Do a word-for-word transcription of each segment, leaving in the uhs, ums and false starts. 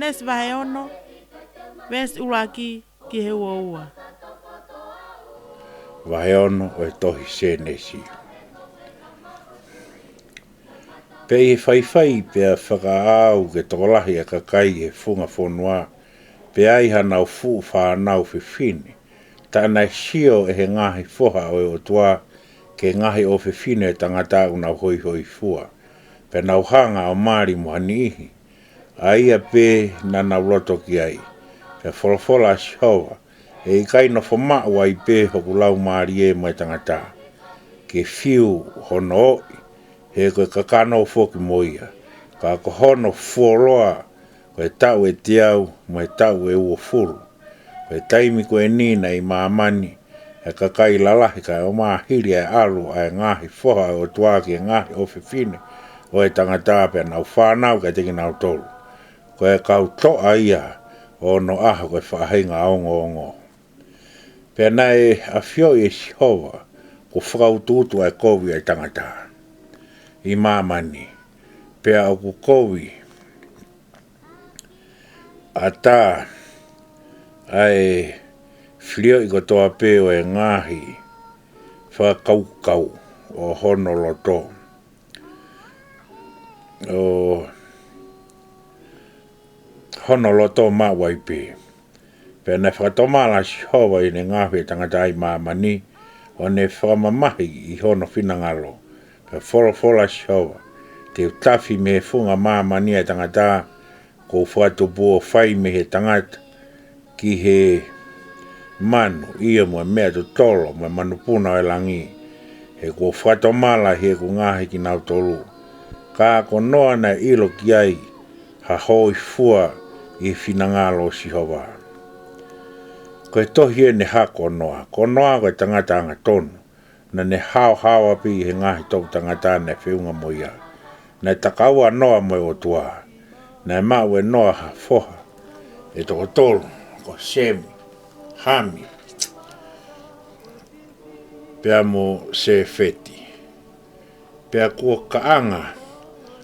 Sēnesi vahe ono, veesi ʻuluaki ki he uaua. Vahe ono ʻo e tohi Sēnesi. Pea ʻi he faifai pea fakaʻau ke tokolahi ʻa e kakai he funga fonua, pea ai hanau fuʻu fānau fefine, taʻe naʻe sio ʻe he ngaahi foha ʻo e ʻOtua ki he ngaahi ʻofefine ʻo e tangata ʻoku nau hoihoifua, pea nau hanga ʻo mali mo ha niʻihi, ʻa ia pē naʻa nau loto ki ai. Pea folofola ʻa Sihova, ʻE ʻikai nofo maʻu ai pē hoku laumālie mo e tangata, ke fiu hono oʻi, he ko e kakano foki mo ia, ka ko hono fuoloa ko e taʻu ʻe teau mo e taʻu ʻe uofulu. Ko e taimi ko eni naʻe ʻi māmani ʻa e kakai lalahi, kae ʻumaʻā hili ʻa e ʻalu ʻa e ngaahi foha ʻo e ʻOtua ki he ngaahi ʻofefine ʻo e tangata, pea nau fānau kiate kinautolu, ko e kau toʻa ia ʻo onoʻaho ko e faʻahinga ongoongo. Pea naʻe ʻafioʻi ʻe Sihova kuo fakautuutu ʻa e kovi ʻa e tangata ʻi māmani, pea ʻoku kovi ʻatā ʻa e filioʻi kotoa pē ʻo e ngaahi fakakaukau ʻo hono loto, ʻo hono loto maʻu ai pē. Pea naʻe fakatomala ʻa Sihova ʻi heʻene ngaohi ʻa e tangata ʻi māmani, ʻo ne fakamamahi ʻi hono finangalo. Pea folofola ʻa Sihova, Te u tafi mei he funga māmani ʻa e tangata kuo u fakatupu, ʻo fai mei he tangata ki he manu, ʻio, mo e meʻa totolo, mo e manupuna ʻo e langi, he kuo u fakatomala ʻi heʻeku ngaohi kinautolu. Ka ko Noa naʻe ʻilo ki ai ha hoifua ʻi he finangalo ʻo Sihova. Ko e tohi eni ʻo e hako ʻo Noa. Ko Noa ko e tangata angatonu, naʻa ne haohaoa pē ʻi he ngaahi toʻu tangata naʻe feʻunga mo ia. Naʻe takaua ʻa Noa mo e ʻOtua. Naʻe maʻu ʻe Noa ha foha ʻe toko tolu, ko Semi, Hami, pea mo Sēfeti. Pea kuo kaʻanga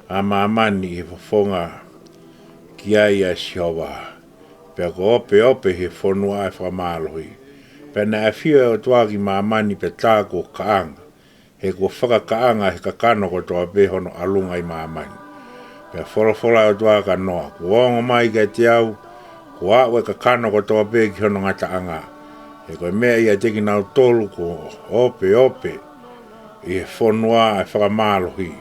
ʻa māmani ʻi he fofonga ki ai ʻa Sihova, pea kuo opeope ʻi he fonua ʻa e fakamālohi. Pea naʻe ʻafio ʻa e ʻOtua ki māmani, pea tā kuo kaʻanga, he kuo fakakaʻanga ʻe he kakano kotoa pē hono ʻalunga ʻi māmani. Pea folofola ʻa e ʻOtua kia Noa, Kuo ongo mai kiate au kuo aʻu ʻa e kakano kotoa pē ki hono ngataʻanga, he ko e meʻa ʻiate kinautolu kuo opeope ʻi he fonua ʻa e fakamālohi.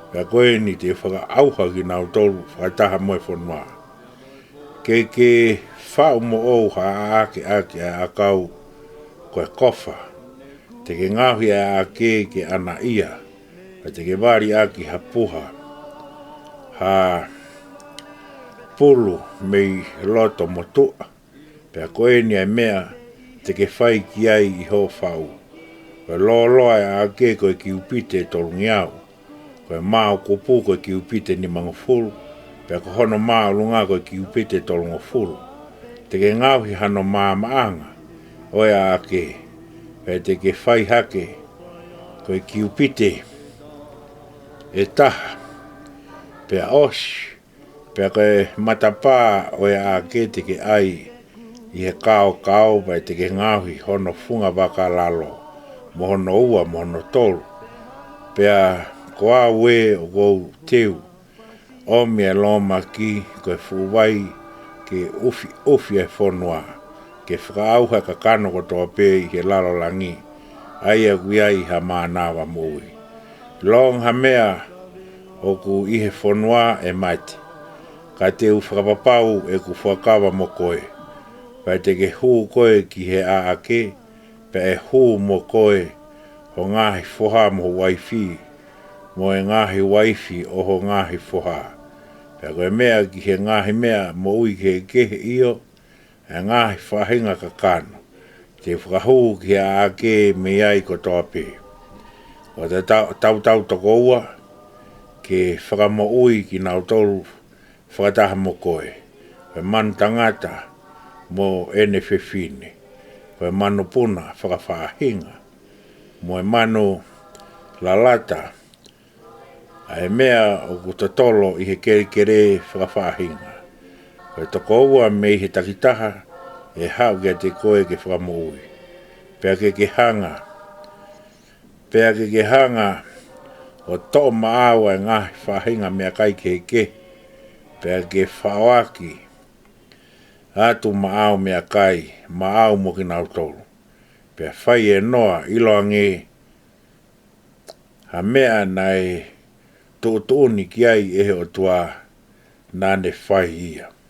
Pea ko eni te u fakaʻauha kinautolu fakataha mo e fonua. Ke ke faʻu moʻou ha ʻaʻake ʻaki ʻa e ʻakau ko e kofa. Te ke ngaohi ʻa e ʻaʻake ke ʻanaʻia, pea te ke vali ʻaki ha puha, ha pulu mei loto motuʻa. Pea ko eni ʻa e meʻa te ke fai ki ai ʻi hoʻo faʻu. Ko e lōloa ʻa e ʻaʻake ko e kiupite ʻe tolungeau, ko e māukupu ko e kiupite ʻe nimangofulu, pea ko hono māʻolunga ko e kiupite ʻe tolungofulu. Te ke ngaohi hano maamaʻanga ʻo e ʻaʻake, pea te ke fai hake ko e kiupite ʻe taha, pea ʻosi. Pea ko e matapā ʻo e ʻaʻake te ke ʻai ʻi he kaokao, pea te ke ngaohi hono funga vakalalo, mo hono ua, mo hono tolu. Pea ko au ē ʻoku ou teu ʻomi ʻa e lōmaki ko e fuʻu vai ke ʻufiʻufi ʻa e fonua, ke fakaʻauha ʻa e kakano kotoa pē ʻi he lalo langi, ʻa ia ʻoku ʻi ai ha mānava moʻui. Loonga ha meʻa ʻoku ʻi he fonua ʻe mate. Ka te u fakapapau ʻeku fuakava mo koe. Pea te ke hū koe ki he ʻaʻake, pea ʻe hū mo koe ho ngaahi foha mo ho uaifi, mo e ngaahi uaifi ʻo ho ngaahi foha. Pea ko e meʻa ki he ngaahi meʻa moʻui kehekehe, ʻio, ʻa e ngaahi faʻahinga kakano, te u fakahū ki he ʻaʻake mei ai kotoa pē. ʻO ta-, ta-, tautau toko ua, ke fakamoʻui kinautolu fakataha mo koe. Ko e manu tangata mo ʻene fefine, ko e manupuna fakafaʻahinga, mo e manu lalata, ʻa e meʻa ʻoku totolo ʻi he kelekele fakafaʻahinga. Ko e toko ua mei he takitaha ʻe haʻu kiate koe ke fakamoʻui. Pea ke ke hanga, pea ke ke hanga ʻo toʻo maʻau ʻa e ngaahi faʻahinga meʻakai kehekehe, pea ke faʻoaki atu maʻau meʻakai maʻau mo kinautolu. Pea fai ʻe Noa ʻiloange ha meʻa naʻe tuʻutuʻuni ki ai ʻe he ʻOtua, naʻa ne fai ia.